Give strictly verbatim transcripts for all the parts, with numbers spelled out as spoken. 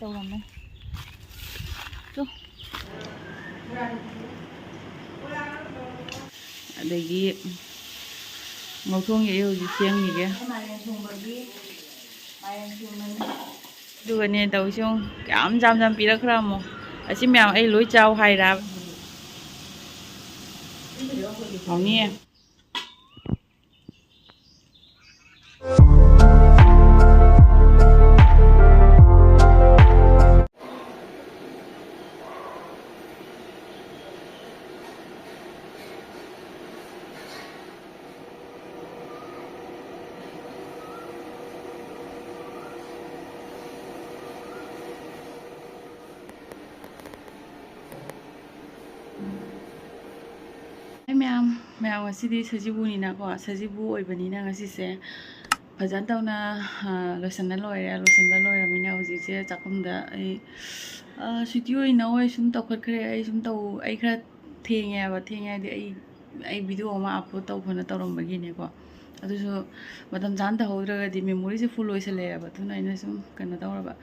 ꯇꯧꯔꯝꯃꯦ꯫ ꯇꯨ꯫ ꯑꯗꯒꯤ ꯉꯧꯊꯣꯡ ꯌꯩ ꯍꯧꯖꯤꯛ ꯁꯦꯝꯈꯤꯒꯦ꯫ ꯑꯗꯨꯒꯅꯦ ꯇꯧꯔꯤꯁꯤ ꯌꯦꯡꯉꯨ꯫ ꯀꯌꯥꯝ ꯌꯥꯝ ꯌꯥꯝ ꯄꯤꯔꯛꯈ꯭ꯔꯃꯣ꯫ ꯑꯁꯤ ꯃꯌꯥꯝ ꯑꯩ ꯂꯣꯏ ꯆꯥꯎ ꯍꯥꯏꯔꯕ꯫ ꯍꯥꯎꯅꯤꯌꯦ꯫ ꯍꯥꯏ ꯃꯌꯥꯝ, ꯃꯌꯥꯝ ꯉꯁꯤꯗꯤ ꯁꯖꯤꯕꯨꯅꯤꯅꯀꯣ, ꯁꯖꯤꯕꯨ ꯑꯣꯏꯕꯅꯤꯅ ꯉꯁꯤꯁꯦ ꯐꯖꯅ ꯇꯧꯅ, ꯑ, ꯂꯣꯏꯁꯟꯕ ꯂꯣꯏꯔꯦ꯫ ꯂꯣꯏꯁꯟꯕ ꯂꯣꯏꯔꯕꯅꯤꯅ ꯍꯧꯖꯤꯛꯁꯦ ꯆꯥꯛꯈꯨꯝꯗ ꯑꯩ, ꯑ, ꯁ꯭ꯋꯤꯇꯤ ꯍꯣꯏ, ꯏꯅꯧ ꯍꯣꯏ ꯁꯨꯝ ꯇꯧꯈꯠꯈ꯭ꯔꯦ꯫ ꯑꯩ ꯁꯨꯝ ꯇꯧ-, ꯑꯩ ꯈꯔ ꯊꯦꯡꯉꯦ ꯍꯥꯏꯕ꯫ ꯊꯦꯡꯉꯦ ꯍꯥꯏꯗꯤ ꯑꯩ, ꯑꯩ video ꯑꯃ upload ꯇꯧꯕꯅ ꯇꯧꯔꯝꯕꯒꯤꯅꯦꯀꯣ꯫ ꯑꯗꯨꯁꯨ ꯃꯇꯝ ꯆꯥꯅ ꯇꯧꯍꯧꯗ꯭ꯔꯒꯗꯤ memoryꯁꯦ full ꯑꯣꯏꯁꯜꯂꯛꯑꯦꯕ꯫ ꯑꯗꯨꯅ ꯑꯩꯅ ꯁꯨꯝ ꯀꯩꯅꯣ ꯇꯧꯔꯕ꯫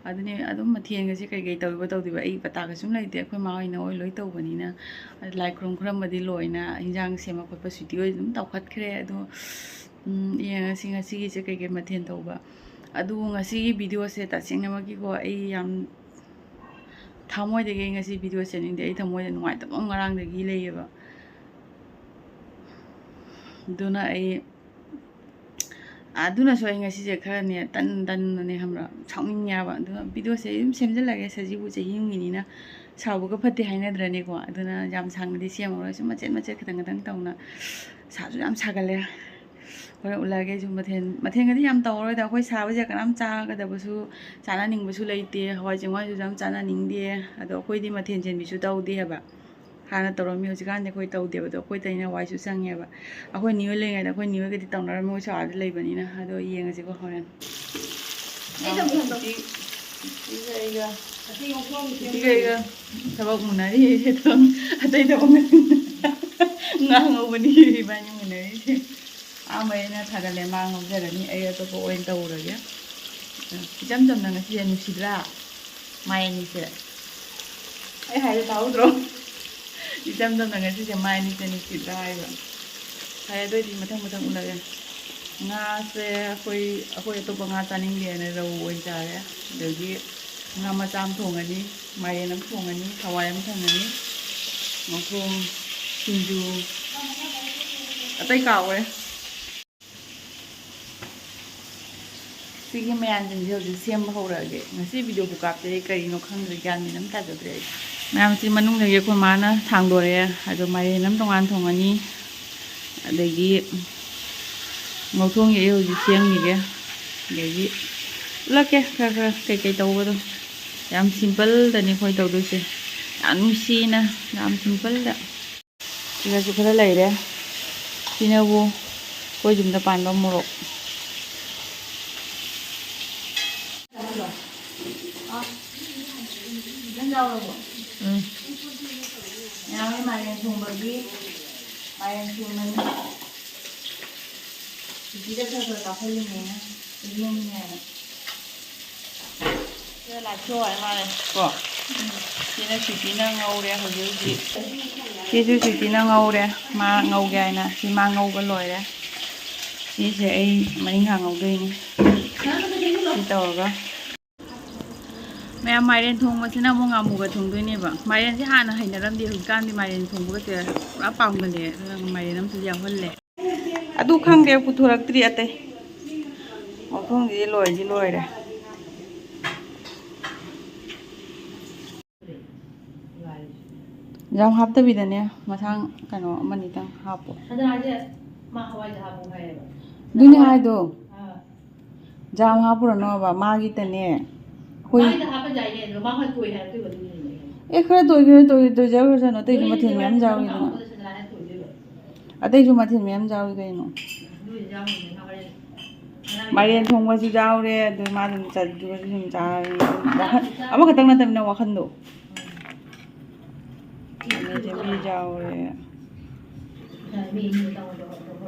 ꯑꯗꯨꯅꯦ ꯑꯗꯨꯝ ꯃꯊꯦꯜꯒꯁꯦ ꯀꯩꯀꯩ ꯇꯧꯔꯤꯕ ꯇꯧꯗꯣꯏꯕ ꯑꯩ ꯄꯇꯥꯒ ꯁꯨꯝ ꯂꯩꯇꯦ꯫ ꯑꯩꯈꯣꯏ ꯃꯥ ꯍꯣꯏ, ꯏꯅꯧ ꯍꯣꯏ ꯂꯣꯏ ꯇꯧꯕꯅꯤꯅ꯫ ꯂꯥꯏ ꯈꯨꯔꯨꯝ ꯈꯨꯔꯝꯕꯗꯤ ꯂꯣꯏꯅ, ꯏꯟꯖꯥꯡ ꯁꯦꯝꯕ ꯈꯣꯠꯄ ꯁ꯭ꯋꯤꯇꯤ ꯍꯣꯏ ꯑꯗꯨꯝ ꯇꯧꯈꯠꯈ꯭ꯔꯦ꯫ ꯑꯗꯣ, ꯎꯝ, ꯌꯦꯡꯉꯁꯤ ꯉꯁꯤꯒꯤꯁꯦ ꯀꯩꯀꯩ ꯃꯊꯦꯜ ꯇꯧꯕ꯫ ꯑꯗꯨꯕꯨ ꯉꯁꯤꯒꯤ videoꯁꯦ ꯇꯁꯦꯡꯅꯃꯛꯀꯤꯀꯣ ꯑꯩ ꯌꯥꯝ ꯊꯃꯣꯏꯗꯒꯤ ꯑꯩ ꯉꯁꯤ video ꯁꯦꯝꯅꯤꯡꯗꯦ꯫ ꯑꯩ ꯊꯃꯣꯏꯗ ꯅꯨꯡꯉꯥꯏꯇꯕ ꯑꯃ ꯉꯔꯥꯡꯗꯒꯤ ꯂꯩꯌꯦꯕ꯫ ꯑꯗꯨꯅ ꯑꯩ, ꯑꯗꯨꯅꯁꯨ ꯑꯩ ꯉꯁꯤꯁꯦ ꯈꯔꯅꯦ ꯇꯟ ꯇꯟꯅꯅꯦ ꯈꯪꯕ꯭ꯔꯥ, ꯁꯥꯎꯅꯤꯡꯉꯦꯕ꯫ ꯑꯗꯨꯅ videoꯁꯦ ꯑꯩ ꯑꯗꯨꯝ ꯁꯦꯝꯖꯤꯜꯂꯒꯦ, ꯁꯖꯤꯕꯨ ꯆꯍꯤ ꯑꯃꯒꯤꯅꯤꯅ ꯁꯥꯎꯕꯒ ꯐꯠꯇꯦ ꯍꯥꯏꯅꯗ꯭ꯔꯅꯦꯀꯣ꯫ ꯑꯗꯨꯅ ꯌꯥꯝ ꯁꯥꯡꯅꯗꯤ ꯁꯦꯝꯃꯔꯣꯏ, ꯁꯨꯝ ꯃꯆꯦꯠ ꯃꯆꯦꯠ ꯈꯤꯇꯪ ꯈꯤꯇꯪ ꯇꯧꯅ꯫ ꯁꯥꯁꯨ ꯌꯥꯝ ꯁꯥꯒꯠꯂꯦ꯫ ꯍꯣꯔꯦꯟ ꯎꯠꯂꯛꯑꯒꯦ ꯑꯩꯁꯨ ꯃꯊꯦꯜ, ꯃꯊꯦꯜꯒꯗꯤ ꯌꯥꯝ ꯇꯧꯔꯔꯣꯏꯗ꯫ ꯑꯩꯈꯣꯏ ꯁꯥꯕꯁꯦ ꯀꯅꯥꯝ ꯆꯥꯒꯗꯕꯁꯨ, ꯆꯥꯅꯅꯤꯡꯕꯁꯨ ꯂꯩꯇꯦ꯫ ꯍꯋꯥꯏ ꯆꯦꯡꯋꯥꯏꯁꯨ ꯌꯥꯝ ꯆꯥꯅꯅꯤꯡꯗꯦ꯫ ꯑꯗꯣ ꯑꯩꯈꯣꯏꯗꯤ ꯃꯊꯦꯜ ꯆꯦꯟꯕꯤꯁꯨ ꯇꯧꯗꯦ ꯍꯥꯏꯕ꯫ ꯍꯥꯟꯅ ꯇꯧꯔꯝꯃꯤ, ꯍꯧꯖꯤꯛꯀꯥꯟꯗꯤ ꯑꯩꯈꯣꯏ ꯇꯧꯗꯦꯕ꯫ ꯑꯗꯣ ꯑꯩꯈꯣꯏ ꯇꯧꯔꯤꯅ ꯋꯥꯏꯁꯨ ꯁꯪꯉꯦꯕ꯫ ꯑꯩꯈꯣꯏ ꯅꯤꯌꯣꯏ ꯂꯩꯔꯤꯉꯩꯗ ꯑꯩꯈꯣꯏ ꯅꯤꯌꯣꯏꯒꯗꯤ ꯇꯧꯅꯔꯝꯃꯤ, ꯃꯣꯏꯁꯨ ꯑꯥꯗ ꯂꯩꯕꯅꯤꯅ꯫ ꯑꯗꯣ ꯌꯦꯡꯉꯁꯤꯀꯣ ꯍꯣꯔꯦꯟ꯫ ꯑꯩ ꯇꯧꯒꯦ, ꯇꯧꯒꯦ꯫ ꯏꯆꯦꯒ ꯑꯩꯒ, ꯑꯇꯩ ꯃꯈꯣꯡ ꯏꯆꯦꯒ ꯑꯩꯒ ꯊꯕꯛ ꯃꯨꯟꯅꯔꯤ꯫ ꯑꯇꯩ ꯊꯕꯛ ꯉꯥꯡꯍꯧꯕꯅꯤ ꯏꯕꯥꯅꯤ ꯃꯨꯟꯅꯔꯤꯁꯦ꯫ ꯑꯍꯥꯟꯕ ꯑꯩꯅ ꯊꯥꯒꯠꯂꯦ, ꯃꯥ ꯉꯧꯖꯔꯅꯤ, ꯑꯩ ꯑꯇꯣꯞꯄ ꯑꯣꯏꯅ ꯇꯧꯔꯒꯦ꯫ ꯏꯆꯝ ꯆꯝꯅ ꯉꯁꯤꯁꯦ ꯅꯨꯡꯁꯤꯗ꯭ꯔꯥ? ꯃꯥꯏ ꯑꯅꯤꯁꯦ꯫ ꯑꯩ ꯍꯥꯏꯗꯣ ꯇꯥꯍꯧꯗ꯭ꯔꯣ? ꯏꯆꯝ ꯆꯝꯅ ꯉꯁꯤꯁꯦ ꯃꯥꯏ ꯑꯅꯤꯁꯦ ꯅꯨꯡꯁꯤꯠꯇ꯭ꯔꯥ ꯍꯥꯏꯕ꯫ ꯐꯔꯦ, ꯑꯗꯨꯑꯣꯏꯗꯤ ꯃꯊꯪ ꯃꯊꯪ ꯎꯠꯂꯒꯦ꯫ ꯉꯥꯁꯦ ꯑꯩꯈꯣꯏ, ꯑꯩꯈꯣꯏ ꯑꯇꯣꯞꯄ ꯉꯥ ꯆꯥꯅꯤꯡꯗꯦꯅ ꯔꯧ ꯑꯣꯏꯅ ꯆꯥꯔꯦ꯫ ꯑꯗꯒꯤ ꯉꯥ ꯃꯆꯥ ꯑꯃ ꯊꯣꯡꯉꯅꯤ, ꯃꯥꯏꯔꯦꯟ ꯑꯃ ꯊꯣꯡꯉꯅꯤ, ꯍꯋꯥꯏ ꯑꯃ ꯊꯣꯡꯉꯅꯤ, ꯃꯈꯣꯡ, ꯁꯤꯡꯖꯨ, ꯑꯇꯩ ꯀꯥꯎꯈ꯭ꯔꯦ꯫ ꯁꯤꯒꯤ ꯃꯌꯥꯝꯁꯤꯡꯁꯦ ꯍꯧꯖꯤꯛ ꯁꯦꯝꯕ ꯍꯧꯔꯛꯑꯒꯦ꯫ ꯉꯁꯤ ꯚꯤꯗꯤꯑꯣꯕꯨ ꯀꯥꯞꯇꯦ, ꯑꯩ ꯀꯔꯤꯅꯣ ꯈꯪꯗ꯭ꯔꯦ, ꯒ꯭ꯌꯥꯟ ꯃꯦꯟ ꯑꯃ ꯇꯥꯖꯗ꯭ꯔꯦ ꯑꯩ꯫ ꯃꯌꯥꯝꯁꯤ ꯃꯅꯨꯡꯗꯒꯤ ꯑꯩꯈꯣꯏ ꯃꯥꯅ ꯊꯥꯡꯗꯣꯔꯛꯑꯦ꯫ ꯑꯗꯣ ꯃꯥꯏꯔꯦꯟ ꯑꯃ ꯇꯣꯉꯥꯟ ꯊꯣꯡꯉꯅꯤ, ꯑꯗꯒꯤ ꯉꯧꯊꯣꯡꯒꯤ ꯑꯩ ꯍꯧꯖꯤꯛ ꯁꯦꯝꯈꯤꯒꯦ꯫ ꯑꯗꯒꯤ ꯎꯠꯂꯛꯀꯦ ꯈꯔ ꯈꯔ ꯀꯩꯀꯩ ꯇꯧꯕꯗꯣ꯫ ꯌꯥꯝ ꯁꯤꯝꯄꯜꯗꯅꯤ ꯑꯩꯈꯣꯏ ꯇꯧꯗꯣꯏꯁꯦ, ꯌꯥꯝ ꯅꯨꯡꯁꯤꯅ, ꯌꯥꯝ ꯁꯤꯝꯄꯜꯗ꯫ ꯁꯤꯒꯁꯨ ꯈꯔ ꯂꯩꯔꯦ꯫ ꯁꯤꯅꯕꯨ ꯑꯩꯈꯣꯏ ꯌꯨꯝꯗ ꯄꯥꯟꯕ ꯃꯣꯔꯣꯛ꯫ ꯎꯝ꯫ ꯃꯌꯥꯝꯒꯤ ꯃꯥꯏꯔꯦꯟ ꯊꯣꯡꯕꯒꯤ ꯃꯥꯏꯔꯦꯟ ꯊꯣꯡꯕꯅꯤ꯫ ꯁꯤꯗ ꯈꯔ ꯈꯔ ꯀꯥꯞꯍꯜꯂꯤꯅꯦꯅ ꯌꯦꯡꯉꯤꯅꯦꯅ꯫ ꯁꯤꯅ ꯂꯥꯏꯊꯣꯛ ꯍꯥꯏ ꯃꯥꯜꯂꯦ ꯀꯣ꯫ ꯁꯤꯅ ꯁ꯭ꯋꯤꯇꯤꯅ ꯉꯧꯔꯦ ꯍꯧꯖꯤꯛ ꯍꯧꯖꯤꯛ꯫ ꯁꯤꯁꯨ ꯁ꯭ꯋꯤꯇꯤꯅ ꯉꯧꯔꯦ꯫ ꯃꯥ ꯉꯧꯒꯦ ꯍꯥꯏꯅ ꯁꯤ ꯃꯥ ꯉꯧꯕ ꯂꯣꯏꯔꯦ꯫ ꯁꯤꯁꯦ ꯑꯩ ꯃꯔꯤꯡꯈꯥ ꯉꯧꯗꯣꯏꯅꯤ꯫ ꯁꯤ ꯇꯧꯔꯒ ꯃꯌꯥꯝ ꯃꯥꯏꯔꯦꯟ ꯊꯣꯡꯕꯁꯤꯅ ꯑꯃꯨꯛ ꯉꯥꯃꯨꯒ ꯊꯣꯡꯗꯣꯏꯅꯦꯕ꯫ ꯃꯥꯏꯔꯦꯟꯁꯦ ꯍꯥꯟꯅ ꯍꯩꯅꯔꯝꯗꯦ, ꯍꯧꯖꯤꯛꯀꯥꯟꯗꯤ ꯃꯥꯏꯔꯦꯟ ꯊꯣꯡꯕꯒꯁꯦ ꯄꯨꯔꯥ ꯄꯥꯝꯒꯜꯂꯦ꯫ ꯑꯗꯨꯅ ꯃꯥꯏꯔꯦꯟ ꯑꯃꯁꯨ ꯌꯥꯎꯍꯜꯂꯦ꯫ ꯑꯗꯨ ꯈꯪꯗꯦ, ꯄꯨꯊꯣꯔꯛꯇ꯭ꯔꯤ ꯑꯇꯩ꯫ ꯃꯈꯣꯡꯁꯤꯗꯤ ꯂꯣꯏꯗꯤ ꯂꯣꯏꯔꯦ꯫ ꯌꯥꯝ ꯍꯥꯞꯇꯕꯤꯗꯅꯦ, ꯃꯁꯥꯡ ꯀꯩꯅꯣ ꯑꯃꯅꯤꯇꯪ ꯍꯥꯞꯄꯣ꯫ ꯑꯗꯨꯅ ꯍꯥꯏꯁꯦ, ꯃꯥ ꯍꯋꯥꯏꯗ ꯍꯥꯞꯄꯨ ꯍꯥꯏꯌꯦꯕ꯫ ꯑꯗꯨꯅꯤ ꯍꯥꯏꯗꯣ꯫ ꯑꯥ꯫ ꯌꯥꯝ ꯍꯥꯞꯄꯨꯔꯅꯣꯕ, ꯃꯥꯒꯤꯇꯅꯦ꯫ ꯑꯩꯈꯣꯏ ꯃꯥꯒꯤꯗ ꯍꯥꯞꯄ ꯌꯥꯏꯅꯦ, ꯑꯗꯣ ꯃꯥ ꯍꯣꯏ ꯇꯣꯏ ꯍꯥꯏꯔꯛꯇꯣꯏꯕ ꯑꯗꯨꯒꯤꯅꯤꯅꯦ꯫ ꯑꯦ, ꯈꯔ ꯇꯣꯏꯒꯦꯔꯥ ꯇꯣꯏ-, ꯇꯣꯏꯖꯔꯨꯁꯅꯨ, ꯑꯇꯩꯁꯨ ꯃꯊꯦꯜ ꯃꯌꯥꯝ ꯌꯥꯎꯔꯤꯗꯅ꯫ ꯍꯥꯞꯄꯗ ꯁꯗꯥꯅ ꯇꯣꯏꯗꯣꯏꯕ꯫ ꯑꯇꯩꯁꯨ ꯃꯊꯦꯜ ꯃꯌꯥꯝ ꯌꯥꯎꯔꯤ ꯀꯩꯅꯣ꯫ ꯑꯗꯨ ꯌꯥꯎꯔꯤꯅꯦ, ꯃꯥ ꯍꯣꯔꯦꯟ꯫ ꯃꯥꯏꯔꯦꯟ ꯊꯣꯡꯕꯁꯨ ꯌꯥꯎꯔꯦ, ꯑꯗꯨ ꯃꯥ ꯑꯗꯨꯝ ꯆꯠꯈꯤꯕꯁꯨ ꯑꯗꯨꯝ ꯆꯥꯔꯤ꯫ ꯋꯥꯈꯜ ꯑꯃꯈꯛꯇꯪ ꯅꯠꯇꯕꯅꯤꯅ ꯋꯥꯈꯜꯗꯣ꯫ ꯎꯝ꯫ ꯊꯕꯤ ꯌꯥꯎꯔꯦ꯫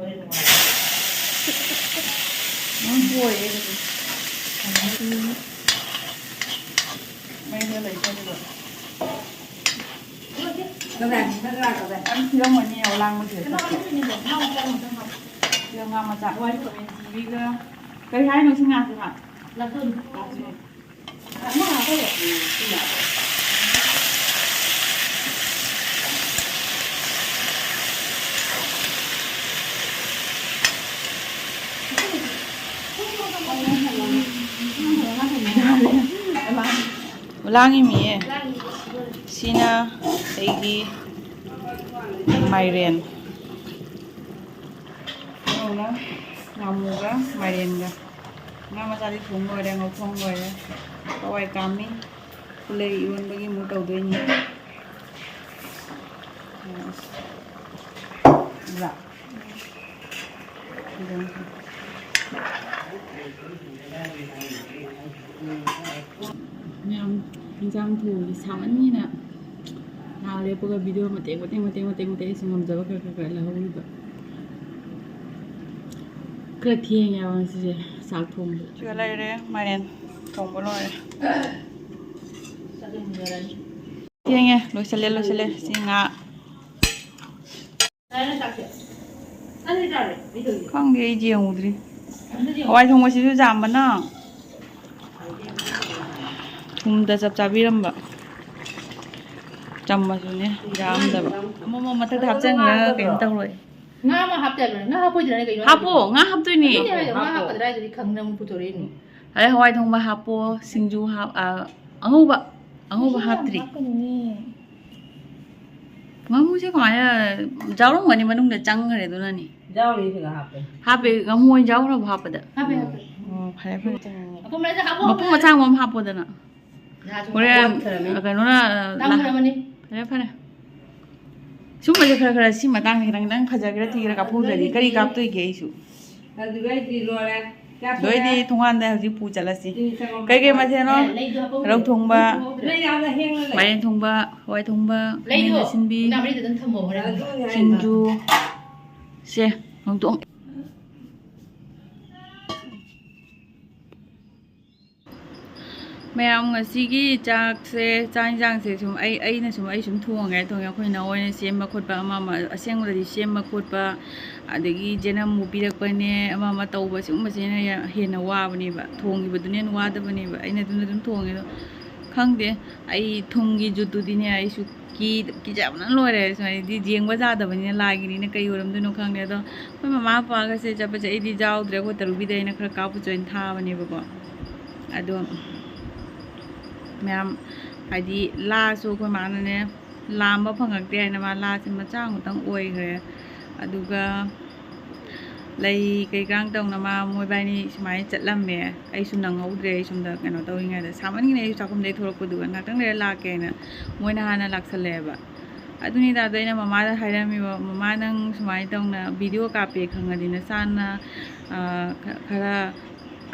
ꯎꯝ, ꯂꯣꯏꯔꯦ ꯑꯗꯨꯗꯤ꯫ ꯌꯥꯝ ꯊꯤꯔꯝꯒꯅꯤ ꯑꯣꯂꯥꯡꯕꯁꯦ꯫ ꯁꯤꯗ ꯉꯥ ꯃꯆꯥ꯫ ꯈꯥꯃꯦꯟ ꯁꯤꯟꯕꯤꯒ ꯀꯔꯤ ꯍꯥꯏꯅꯣ ꯁꯤ ꯉꯥꯁꯤꯅ? ꯂꯥꯁꯣꯟ꯫ ꯂꯥꯁꯣꯟ꯫ ꯂꯥꯡꯉꯤꯃꯤꯌꯦ꯫ ꯁꯤꯅ ꯑꯩꯒꯤ ꯃꯥꯏꯔꯦꯟ꯫ ꯀꯩꯅꯣꯅ ꯉꯥꯃꯨꯒ ꯃꯥꯏꯔꯦꯟꯒ꯫ ꯉꯥ ꯃꯆꯥꯗꯤ ꯊꯣꯡ ꯂꯣꯏꯔꯦ, ꯉꯧꯊꯣꯡ ꯂꯣꯏꯔꯦ꯫ ꯍꯋꯥꯏ ꯀꯥꯝꯃꯤ꯫ ꯄꯨꯂꯩ ꯏꯔꯣꯟꯕꯒꯤ ꯑꯃꯨꯛ ꯇꯧꯗꯣꯏꯅꯤ꯫ ꯃꯌꯥꯝ ꯏꯟꯖꯥꯡ ꯊꯣꯡꯕꯁꯦ ꯁꯥꯃꯟꯒꯤꯅ ꯉꯥꯏꯍꯥꯛ ꯂꯦꯞꯄꯒ ꯚꯤꯗꯤꯑꯣ ꯃꯇꯦꯛ ꯃꯇꯦꯛ ꯃꯇꯦꯛ ꯃꯇꯦꯛ ꯃꯇꯦꯛ ꯁꯨꯝ ꯉꯝꯖꯕ ꯈꯔ ꯈꯔ ꯈꯔ ꯂꯧꯍꯧꯔꯤꯕ꯫ ꯈꯔ ꯊꯦꯡꯉꯦꯕ ꯉꯁꯤꯁꯦ ꯆꯥꯛ ꯊꯣꯡꯕꯗ꯫ ꯁꯤꯒ ꯂꯩꯔꯦ, ꯃꯥꯏꯔꯦꯟ ꯊꯣꯡꯕ ꯂꯣꯏꯔꯦ꯫ ꯊꯦꯡꯉꯦ, ꯂꯣꯏꯁꯜꯂꯦ, ꯂꯣꯏꯁꯜꯂꯦ꯫ ꯁꯤ ꯉꯥ ꯈꯪꯗꯦ, ꯑꯩ ꯌꯦꯡꯉꯨꯗ꯭ꯔꯤ꯫ ꯍꯋꯥꯏ ꯊꯣꯡꯕꯁꯤꯁꯨ ꯌꯥꯝꯕꯅ ꯊꯨꯝꯗ ꯆꯞ ꯆꯥꯕꯤꯔꯝꯕ꯫ ꯆꯝꯃꯁꯨꯅꯦ, ꯌꯥꯝꯗꯕ꯫ ꯑꯃꯃꯝ ꯃꯊꯛꯇ ꯍꯥꯞꯆꯟꯈ꯭ꯔꯒ ꯀꯩꯅꯣ ꯇꯧꯔꯣꯏ꯫ ꯉꯥ ꯑꯃ ꯍꯥꯞꯇ ꯌꯥꯔꯣꯏ꯫ ꯉꯥ ꯍꯥꯞꯄꯣꯏꯗ꯭ꯔꯥ ꯀꯩꯅꯣ? ꯍꯥꯞꯄꯣ, ꯉꯥ ꯍꯥꯞꯇꯣꯏꯅꯦ꯫ ꯑꯗꯨꯅꯦ ꯍꯥꯏꯗꯣ, ꯉꯥ ꯍꯥꯞꯀꯗ꯭ꯔꯥ ꯍꯥꯏꯗꯨꯗꯤ ꯈꯪꯗꯅ ꯑꯃꯨꯛ ꯄꯨꯊꯣꯔꯛꯏꯅꯤ꯫ ꯑꯗꯩ ꯍꯋꯥꯏ ꯊꯣꯡꯕ ꯍꯥꯞꯄꯣ, ꯁꯤꯡꯖꯨ ꯍꯥꯞ-, ꯑ, ꯑꯉꯧꯕ, ꯑꯉꯧꯕ ꯃꯍꯤ ꯌꯥꯝ ꯍꯥꯞꯇ꯭ꯔꯤ꯫ ꯍꯥꯞꯀꯅꯨꯅꯦ꯫ ꯉꯥꯃꯨꯁꯦ ꯀꯃꯥꯏꯅ ꯌꯥꯎꯔꯝꯒꯅꯤ ꯃꯅꯨꯡꯗ ꯆꯪꯈ꯭ꯔꯦ ꯑꯗꯨꯅꯅꯤ꯫ ꯌꯥꯎꯔꯤ ꯁꯤꯗ ꯍꯥꯞꯄꯦ꯫ ꯍꯥꯞꯄꯦ, ꯉꯥꯃꯨ ꯑꯣꯏꯅ ꯌꯥꯎꯈ꯭ꯔꯕ ꯍꯥꯞꯄꯗ? ꯍꯥꯄꯦ, ꯍꯥꯄꯦ꯫ ꯑꯣ, ꯐꯔꯦ, ꯐꯔꯦ꯫ ꯑꯄꯨꯝꯕꯁꯦ ꯍꯥꯞꯄꯣ, ꯃꯄꯨꯝ ꯍꯥꯞꯄꯣ꯫ ꯃꯆꯥ ꯑꯃ ꯍꯥꯞꯄꯣꯗꯅ꯫ ꯍꯣꯔꯦꯟ ꯀꯩꯅꯣꯅ, ꯇꯥꯡꯈ꯭ꯔꯕꯅꯤ꯫ ꯐꯔꯦ, ꯐꯔꯦ꯫ ꯁꯨꯝꯕꯁꯦ ꯈꯔ ꯈꯔ ꯁꯤ ꯃꯇꯥꯡꯗ ꯈꯤꯇꯪ ꯈꯤꯇꯪ ꯐꯖꯒꯦꯔꯥ ꯊꯤꯒꯦꯔꯥ ꯀꯥꯞꯍꯧꯗ꯭ꯔꯗꯤ ꯀꯔꯤ ꯀꯥꯞꯇꯣꯏꯒꯦ ꯑꯩꯁꯨ? ꯑꯗꯨꯗꯩꯗꯤ ꯂꯣꯏꯔꯦ꯫ ꯆꯥꯛ ꯂꯣꯏꯗꯤ ꯊꯣꯡꯉꯦ꯫ ꯊꯣꯡꯒꯥꯟꯗ ꯍꯧꯖꯤꯛ ꯄꯨ ꯆꯠꯂꯁꯤ꯫ ꯆꯤꯅꯤ ꯆꯪꯉꯝꯃꯣ꯫ ꯀꯩꯀꯩ ꯃꯊꯦꯜꯅꯣ? ꯑꯦ, ꯂꯩꯗꯣ ꯍꯥꯞꯄꯧꯗ꯭ꯔꯦ꯫ ꯔꯧ ꯊꯣꯡꯕ, ꯂꯩ ꯌꯥꯝꯅ ꯍꯦꯡꯅ ꯂꯩ꯫ ꯃꯥꯏꯔꯦꯟ ꯊꯣꯡꯕ, ꯍꯋꯥꯏ ꯊꯣꯡꯕ, ꯂꯩꯗꯣ ꯈꯥꯃꯦꯟ ꯑꯁꯤꯟꯕꯤ, ꯎꯅꯥ ꯃꯔꯤꯗ ꯑꯗꯨꯝ ꯊꯝꯃꯣ ꯍꯣꯔꯦꯟ꯫ ꯑꯗꯨꯅꯦ ꯍꯥꯏꯁꯦ꯫ ꯁꯤꯡꯖꯨ꯫ ꯁꯦ, ꯍꯣꯡꯗꯣꯛ-, ꯃꯌꯥꯝ, ꯉꯁꯤꯒꯤ ꯆꯥꯛꯁꯦ, ꯆꯥꯛ ꯌꯦꯟꯁꯥꯡꯁꯦ ꯁꯨꯝ ꯑꯩ, ꯑꯩꯅ ꯁꯨꯝ, ꯑꯩ ꯁꯨꯝ ꯊꯣꯡꯉꯦ, ꯊꯣꯡꯉꯦ꯫ ꯑꯩꯈꯣꯏ ꯅꯥꯎ ꯍꯣꯏꯅ ꯁꯦꯝꯕ ꯈꯣꯠꯄ, ꯑꯃ ꯑꯃ, ꯑꯁꯦꯡꯕꯗꯗꯤ ꯁꯦꯝꯕ ꯈꯣꯠꯄ, ꯑꯗꯒꯤ ꯖꯦꯅꯝꯕꯨ ꯄꯤꯔꯛꯄꯅꯦ, ꯑꯃ ꯑꯃ ꯇꯧꯕ, ꯁꯤꯒꯨꯝꯕꯁꯤꯅ ꯍꯦꯟꯅ ꯋꯥꯕꯅꯦꯕ꯫ ꯊꯣꯡꯈꯤꯕꯗꯨꯅ ꯍꯦꯟꯅ ꯋꯥꯗꯕꯅꯦꯕ꯫ ꯑꯩꯅ ꯑꯗꯨꯝ, ꯑꯗꯨꯝ ꯊꯣꯡꯉꯦ꯫ ꯑꯗꯣ ꯈꯪꯗꯦ, ꯑꯩ ꯊꯨꯝꯒꯤ ꯖꯨꯠꯇꯨꯗꯤꯅꯦ, ꯑꯩꯁꯨ ꯀꯤ-, ꯀꯤꯖꯕꯅ ꯂꯣꯏꯔꯦ꯫ ꯁꯨꯃꯥꯏꯅꯗꯤ ꯌꯦꯡꯕ ꯌꯥꯗꯕꯅꯤꯅ, ꯂꯥꯏꯒꯤꯅꯤꯅ ꯀꯩ ꯑꯣꯏꯔꯝꯗꯣꯏꯅꯣ ꯈꯪꯗꯦ꯫ ꯑꯗꯣ ꯑꯩꯈꯣꯏ ꯃꯃꯥ ꯃꯄꯥꯒꯁꯦ ꯆꯠꯄꯁꯦ ꯑꯩꯗꯤ ꯌꯥꯎꯗ꯭ꯔꯦ꯫ ꯑꯩꯈꯣꯏ ꯇꯔꯨꯕꯤꯗ ꯑꯩꯅ ꯈꯔ ꯀꯥꯞꯄꯨ ꯆꯣꯏꯅ ꯊꯥꯕꯅꯦꯕꯀꯣ꯫ ꯑꯗꯣ ꯃꯌꯥꯝ, ꯍꯥꯏꯗꯤ, ꯂꯥꯁꯨ ꯑꯩꯈꯣꯏ ꯃꯥꯅꯅꯦ, ꯂꯥꯝꯕ ꯐꯪꯉꯛꯇꯦ ꯍꯥꯏꯅ ꯃꯥ ꯂꯥꯁꯦ ꯃꯆꯥ ꯑꯃꯇꯪ ꯑꯣꯏꯈ꯭ꯔꯦ꯫ ꯑꯗꯨꯒ ꯂꯩ ꯀꯩꯀꯥꯡ ꯇꯧꯅ ꯃꯥ ꯃꯣꯏꯕꯥꯅꯤ ꯁꯨꯃꯥꯏꯅ ꯆꯠꯂꯝꯃꯦ꯫ ꯑꯩꯁꯨ ꯅꯪꯍꯧꯗ꯭ꯔꯦ, ꯑꯩ ꯁꯣꯝꯗ ꯀꯩꯅꯣ ꯇꯧꯔꯤꯉꯩꯗ, ꯁꯥꯃꯟꯒꯤꯅ ꯑꯩꯁꯨ ꯆꯥꯛꯈꯨꯝꯗꯩ ꯊꯣꯛꯂꯛꯄꯗꯨꯒ ꯉꯥꯛꯇꯪ ꯂꯩꯔ ꯂꯥꯛꯀꯦ ꯍꯥꯏꯅ ꯃꯣꯏꯅ ꯍꯥꯟꯅ ꯂꯥꯛꯁꯜꯂꯛꯑꯦꯕ꯫ ꯑꯗꯨꯅꯤꯗ, ꯑꯗꯣ ꯑꯩꯅ ꯃꯃꯥꯗ ꯍꯥꯏꯔꯝꯃꯤꯕ, "ꯃꯃꯥ, ꯅꯪ ꯁꯨꯃꯥꯏꯅ ꯇꯧꯅ ꯚꯤꯗꯤꯑꯣ ꯀꯥꯞꯄꯦ ꯈꯪꯉꯗꯤ ꯅꯆꯥꯅ, ꯑ, ꯈ-, ꯈꯔ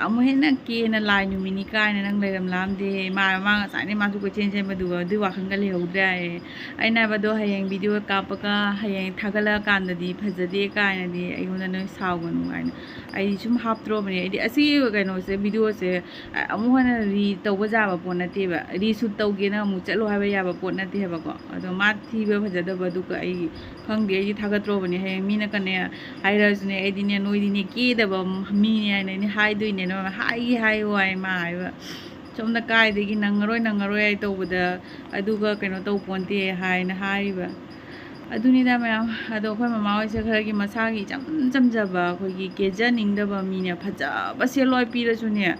ꯑꯃꯨꯛ ꯍꯦꯟꯅ ꯀꯦꯅ ꯂꯥꯏ ꯅꯨꯃꯤꯠꯅꯤ ꯀꯥꯏꯅ ꯅꯪ ꯂꯩꯔꯝꯂꯥꯝꯗꯦ꯫ ꯃꯥ, ꯃꯥ ꯉꯁꯥꯏꯅ ꯃꯥꯁꯨ ꯀꯣꯏꯆꯦꯟ ꯆꯦꯟꯕꯗꯨꯒ ꯑꯗꯨꯏ ꯋꯥꯈꯜꯒ ꯂꯩꯍꯧꯗ꯭ꯔꯦ" ꯍꯥꯏꯌꯦ꯫ ꯑꯩꯅ ꯍꯥꯏꯕꯗꯣ, "ꯍꯌꯦꯡ ꯚꯤꯗꯤꯑꯣ ꯀꯥꯞꯄꯒ ꯍꯌꯦꯡ ꯊꯥꯒꯠꯂꯛꯑꯀꯥꯟꯗꯗꯤ ꯐꯖꯗꯦ ꯀꯥꯏꯅꯗꯤ ꯑꯩꯉꯣꯟꯗ ꯅꯣꯏ ꯁꯥꯎꯒꯅꯨ" ꯍꯥꯏꯅ꯫ ꯑꯩꯗꯤ ꯁꯨꯝ ꯍꯥꯞꯇ꯭ꯔꯣꯕꯅꯦ꯫ ꯑꯩꯗꯤ ꯑꯁꯤꯒꯤ ꯀꯩꯅꯣꯁꯦ, ꯚꯤꯗꯤꯑꯣꯁꯦ, ꯑ-, ꯑꯃꯨꯛ ꯍꯟꯅ ꯔꯤ ꯇꯧꯕ ꯌꯥꯕ ꯄꯣꯠ ꯅꯠꯇꯦꯕ꯫ ꯔꯤꯁꯨꯠ ꯇꯧꯒꯦꯅ ꯑꯃꯨꯛ ꯆꯠꯂꯣ ꯍꯥꯏꯕ ꯌꯥꯕ ꯄꯣꯠ ꯅꯠꯇꯦ ꯍꯥꯏꯕꯀꯣ꯫ ꯑꯗꯣ ꯃꯥ ꯊꯤꯕ ꯐꯖꯗꯕꯗꯨꯒ ꯑꯩ ꯈꯪꯗꯦ, ꯑꯩꯗꯤ ꯊꯥꯒꯠꯇ꯭ꯔꯣꯕꯅꯦ꯫ ꯍꯌꯦꯡ ꯃꯤꯅ ꯀꯅꯦ ꯍꯥꯏꯔꯁꯨꯅꯦ, ꯑꯩꯗꯤꯅꯦ, ꯅꯣꯏꯗꯤꯅꯦ ꯀꯦꯗꯕ ꯃꯤꯅꯦ ꯍꯥꯏꯅ ꯑꯩꯅ ꯍꯥꯏꯗꯣꯏꯅꯦ꯫ ꯅꯣꯏ ꯍꯥꯏꯒꯦ ꯍꯥꯏꯌꯨ ꯍꯥꯏ ꯃꯥ ꯍꯥꯏꯕ꯫ ꯁꯣꯝꯗ ꯀꯥꯏꯗꯒꯤ ꯅꯪꯉꯔꯣꯏ, ꯅꯪꯉꯔꯣꯏ ꯍꯥꯏ ꯇꯧꯕꯗ, ꯑꯗꯨꯒ ꯀꯩꯅꯣ ꯇꯧ ꯄꯣꯟꯇꯦ ꯍꯥꯏꯅ ꯍꯥꯏꯔꯤꯕ꯫ ꯑꯗꯨꯅꯤꯗ ꯃꯌꯥꯝ꯫ ꯑꯗꯣ ꯑꯩꯈꯣꯏ ꯃꯃꯥ ꯍꯣꯏꯁꯦ ꯈꯔꯒꯤ ꯃꯁꯥꯒꯤ ꯏꯆꯝ ꯆꯝꯖꯕ, ꯑꯩꯈꯣꯏꯒꯤ ꯀꯦꯖꯅꯤꯡꯗꯕ ꯃꯤꯅꯦ꯫ ꯐꯖꯕ ꯁꯦꯠꯂꯣꯏ ꯄꯤꯔꯁꯨꯅꯦ,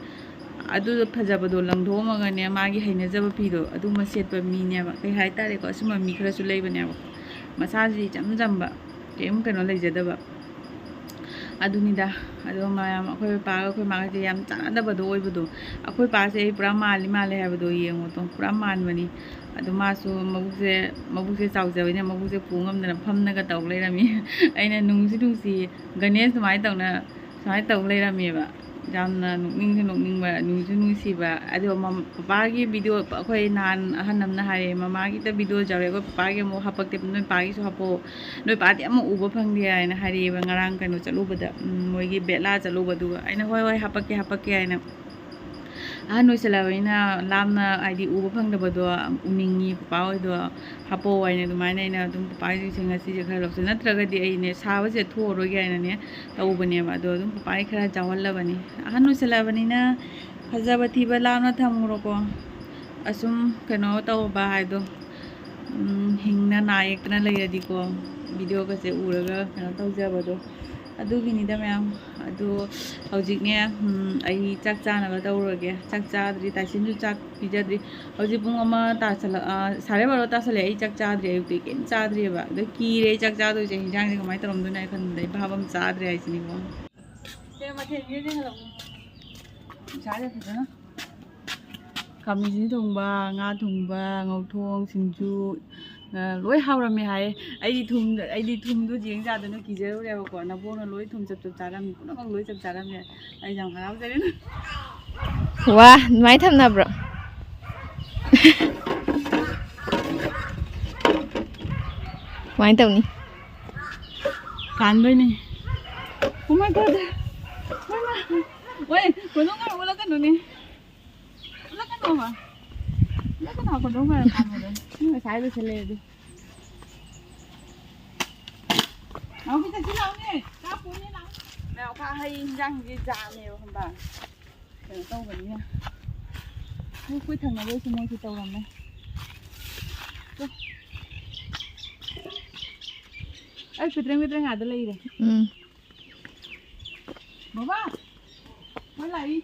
ꯑꯗꯨ ꯐꯖꯕꯗꯣ ꯂꯪꯊꯣꯛꯑꯝꯃꯒꯅꯦ, ꯃꯥꯒꯤ ꯍꯩꯅꯖꯕ ꯐꯤꯗꯣ ꯑꯗꯨꯃ ꯁꯦꯠꯄ ꯃꯤꯅꯦꯕ꯫ ꯀꯩ ꯍꯥꯏꯇꯥꯔꯦꯀꯣ, ꯑꯁꯨꯝꯕ ꯃꯤ ꯈꯔꯁꯨ ꯂꯩꯕꯅꯦꯕ꯫ ꯃꯁꯥꯁꯤꯗꯤ ꯏꯆꯝ ꯆꯝꯕ, ꯀꯩꯝ ꯀꯩꯅꯣ ꯂꯩꯖꯗꯕ꯫ ꯑꯗꯨꯅꯤꯗ꯫ ꯑꯗꯣ ꯃꯌꯥꯝ, ꯑꯩꯈꯣꯏ ꯄꯥꯒ ꯑꯩꯈꯣꯏ ꯃꯥꯒꯁꯦ ꯌꯥꯝ ꯆꯥꯟꯅꯗꯕꯗꯣ ꯑꯣꯏꯕꯗꯣ꯫ ꯑꯩꯈꯣꯏ ꯄꯥꯁꯦ ꯑꯩ ꯄꯨꯔꯥ ꯃꯥꯜꯂꯤ ꯃꯥꯜꯂꯦ ꯍꯥꯏꯕꯗꯣ ꯌꯦꯡꯉꯣ ꯇꯣ, ꯄꯨꯔꯥ ꯃꯥꯟꯕꯅꯤ꯫ ꯑꯗꯣ ꯃꯥꯁꯨ ꯃꯕꯨꯛꯁꯦ, ꯃꯕꯨꯛꯁꯦ ꯆꯥꯎꯖꯕꯅꯤꯅ ꯃꯕꯨꯛꯁꯦ ꯄꯨ ꯉꯝꯗꯅ ꯐꯝꯅꯒ ꯇꯧ ꯂꯩꯔꯝꯃꯤ꯫ ꯑꯩꯅ ꯅꯨꯡꯁꯨ ꯅꯨꯡꯁꯤ, "ꯒꯅꯦꯁ ꯁꯨꯃꯥꯏꯅ ꯇꯧꯅ, ꯁꯨꯃꯥꯏꯅ ꯇꯧ ꯂꯩꯔꯝꯃꯦꯕ"꯫ ꯌꯥꯝꯅ ꯅꯣꯛꯅꯤꯡꯁꯨ ꯅꯣꯛꯅꯤꯡꯕ, ꯅꯨꯡꯁꯨ ꯅꯨꯡꯁꯤꯕ꯫ ꯑꯗꯣ ꯃꯝ-, ꯄꯄꯥꯒꯤ ꯚꯤꯗꯤꯑꯣ, ꯑꯩꯈꯣꯏ ꯅꯍꯥꯟ ꯑꯍꯟ ꯑꯃꯅ ꯍꯥꯏꯔꯛꯑꯦ, "ꯃꯃꯥꯒꯤꯗ ꯚꯤꯗꯤꯑꯣ ꯌꯥꯎꯔꯦ, ꯑꯩꯈꯣꯏ ꯄꯄꯥꯒꯤ ꯑꯃꯨꯛ ꯍꯥꯄꯛꯇꯦ, ꯅꯣꯏ ꯄꯥꯒꯤꯁꯨ ꯍꯥꯄꯛꯑꯣ, ꯅꯣꯏ ꯄꯥꯗꯤ ꯑꯃꯨꯛ ꯎꯕ ꯐꯪꯗꯦ" ꯍꯥꯏꯅ ꯍꯥꯏꯔꯛꯑꯦꯕ, ꯉꯔꯥꯡ ꯀꯩꯅꯣ ꯆꯠꯂꯨꯕꯗ, ꯎꯝ, ꯃꯣꯏꯒꯤ ꯕꯦꯠꯂꯥ ꯆꯠꯂꯨꯕꯗꯨꯒ꯫ ꯑꯩꯅ, "ꯍꯣꯏ, ꯍꯣꯏ, ꯍꯥꯄꯛꯀꯦ, ꯍꯥꯄꯛꯀꯦ" ꯍꯥꯏꯅ꯫ ꯑꯍꯟ ꯑꯣꯏꯁꯜꯂꯛꯑꯕꯅꯤꯅ ꯂꯥꯝꯅ, ꯍꯥꯏꯗꯤ, ꯎꯕ ꯐꯪꯗꯕꯗꯣ ꯎꯅꯤꯡꯉꯤ, ꯄꯄꯥ ꯍꯣꯏꯗꯣ ꯍꯥꯄꯛꯑꯣ ꯍꯥꯏꯅ ꯑꯗꯨꯃꯥꯏꯅ ꯑꯩꯅ ꯑꯗꯨꯝ ꯄꯄꯥ ꯍꯣꯏꯁꯦ ꯉꯁꯤꯁꯦ ꯈꯔ ꯂꯧꯁꯤ, ꯅꯠꯇ꯭ꯔꯒꯗꯤ ꯑꯩꯅꯦ ꯁꯥꯕꯁꯦ ꯊꯣꯛꯑꯔꯣꯏꯒꯦ ꯍꯥꯏꯅꯅꯦ ꯇꯧꯕꯅꯦꯕ꯫ ꯑꯗꯣ ꯑꯗꯨꯝ ꯄꯄꯥ ꯍꯣꯏ ꯈꯔ ꯆꯥꯎꯍꯜꯂꯕꯅꯤ꯫ ꯑꯍꯟ ꯑꯣꯏꯁꯜꯂꯛꯑꯕꯅꯤꯅ ꯐꯖꯕ ꯊꯤꯕ ꯂꯥꯞꯅ ꯊꯝꯃꯨꯔꯣꯀꯣ꯫ ꯑꯁꯨꯝ ꯀꯩꯅꯣ ꯇꯧꯕ ꯍꯥꯏꯗꯣ, ꯎꯝ, ꯍꯤꯡꯅ ꯅꯥ ꯌꯦꯛꯇꯅ ꯂꯩꯔꯗꯤꯀꯣ, ꯚꯤꯗꯤꯑꯣꯒꯁꯦ ꯎꯔꯒ ꯀꯩꯅꯣ ꯇꯧꯖꯕꯗꯣ, ꯑꯗꯨꯒꯤꯅꯤꯗ ꯃꯌꯥꯝ꯫ ꯑꯗꯣ ꯍꯧꯖꯤꯛꯅꯦ, ꯎꯝ, ꯑꯩ ꯆꯥꯛ ꯆꯥꯅꯕ ꯇꯧꯔꯒꯦ꯫ ꯆꯥꯛ ꯆꯥꯗ꯭ꯔꯤ, ꯇꯥꯏꯁꯤꯟꯁꯨ ꯆꯥꯛ ꯄꯤꯖꯗ꯭ꯔꯤ꯫ ꯍꯧꯖꯤꯛ ꯄꯨꯡ ꯑꯃ ꯇꯥꯁꯜꯂꯛ-, ꯑ, ꯁꯥꯔꯦ ꯕꯥꯔꯣ ꯇꯥꯁꯜꯂꯛꯑꯦ꯫ ꯑꯩ ꯆꯥꯛ ꯆꯥꯗ꯭ꯔꯤ, ꯑꯌꯨꯛꯇꯤ ꯀꯩꯝ ꯆꯥꯗ꯭ꯔꯤꯑꯕ꯫ ꯑꯗꯣ ꯀꯤꯔꯦ ꯑꯩ ꯆꯥꯛ ꯆꯥꯗꯣꯏꯁꯦ, ꯍꯤꯟꯖꯥꯡꯁꯦ ꯀꯃꯥꯏꯅ ꯇꯧꯔꯝꯗꯣꯏꯅꯣ ꯍꯥꯏ ꯈꯟꯕꯗ ꯑꯩ ꯚꯥꯞ ꯑꯃ ꯆꯥꯗ꯭ꯔꯦ ꯍꯥꯏꯁꯤꯅꯤꯀꯣ꯫ ꯀꯩ ꯃꯊꯦꯜ ꯌꯦꯡꯒꯦ ꯍꯜꯂꯛꯑꯣ꯫ ꯏꯁꯥꯁꯦ ꯐꯖꯅ ꯈꯥꯃꯦꯟ ꯑꯁꯤꯟ ꯊꯣꯡꯕ, ꯉꯥ ꯊꯣꯡꯕ, ꯉꯧꯊꯣꯡ, ꯁꯤꯡꯖꯨ, ꯑ, ꯂꯣꯏ ꯍꯥꯎꯔꯝꯃꯦ ꯍꯥꯏꯌꯦ꯫ ꯑꯩꯗꯤ ꯊꯨꯝ, ꯑꯩꯗꯤ ꯊꯨꯝꯗꯣ ꯆꯦꯡ ꯆꯥꯗꯅ ꯀꯤꯖꯔꯨꯔꯦꯕꯀꯣ꯫ ꯅꯕꯣꯛꯅ ꯂꯣꯏ ꯊꯨꯝ ꯆꯞ ꯆꯞ ꯆꯥꯔꯝꯃꯤ, ꯄꯨꯝꯅꯃꯛ ꯂꯣꯏ ꯆꯞ ꯆꯥꯔꯝꯃꯦ꯫ ꯑꯩ ꯌꯥꯝ ꯍꯔꯥꯎꯖꯔꯦ꯫ ꯋꯥ, ꯑꯗꯨꯃꯥꯏꯅ ꯊꯝꯅꯕ꯭ꯔꯣ? ꯀꯃꯥꯏꯅ ꯇꯧꯅꯤ? ꯀꯥꯟꯗꯣꯏꯅꯦ꯫ Oh my God. ꯃꯣꯏ ꯃꯥ-, ꯃꯣꯏ ꯀꯣꯟꯊꯣꯡ ꯈꯔ ꯑꯣꯜꯂꯛꯀꯅꯨꯅꯦ꯫ ꯎꯠꯂꯛꯀꯅꯣꯕ꯫ ꯎꯠꯂꯛꯀꯅꯣ, ꯀꯣꯟꯊꯣꯡ ꯈꯔ ꯄꯥꯟꯕꯗꯣ꯫ ꯃꯤ ꯉꯁꯥꯏ ꯂꯣꯏꯁꯜꯂꯦ ꯑꯗꯨ꯫ ꯅꯥꯎꯕꯤ, ꯆꯠꯁꯤ ꯂꯥꯎꯅꯦ꯫ ꯆꯥꯛ ꯄꯨꯅꯤ ꯂꯥꯎ꯫ ꯅꯥꯎꯈꯥ ꯍꯩ ꯏꯟꯖꯥꯡꯁꯦ ꯖꯥꯝꯅꯦꯕ, ꯈꯪꯕ꯭ꯔꯥ? ꯀꯩꯅꯣ ꯇꯧꯕꯅꯤꯅ꯫ ꯑꯩꯈꯣꯏ ꯊꯪꯅꯕ ꯍꯣꯏꯁꯨ ꯃꯣꯏꯁꯨ ꯇꯧꯔꯝꯃꯦ꯫ ꯇꯨ꯫ ꯑꯩ ꯄꯤꯇ꯭ꯔꯦꯡ ꯄꯤꯇ꯭ꯔꯦꯡ ꯑꯥꯗ ꯂꯩꯔꯦ꯫ ꯎꯝ꯫ ꯕꯕꯥ, ꯃꯣꯏ ꯂꯥꯛꯏ꯫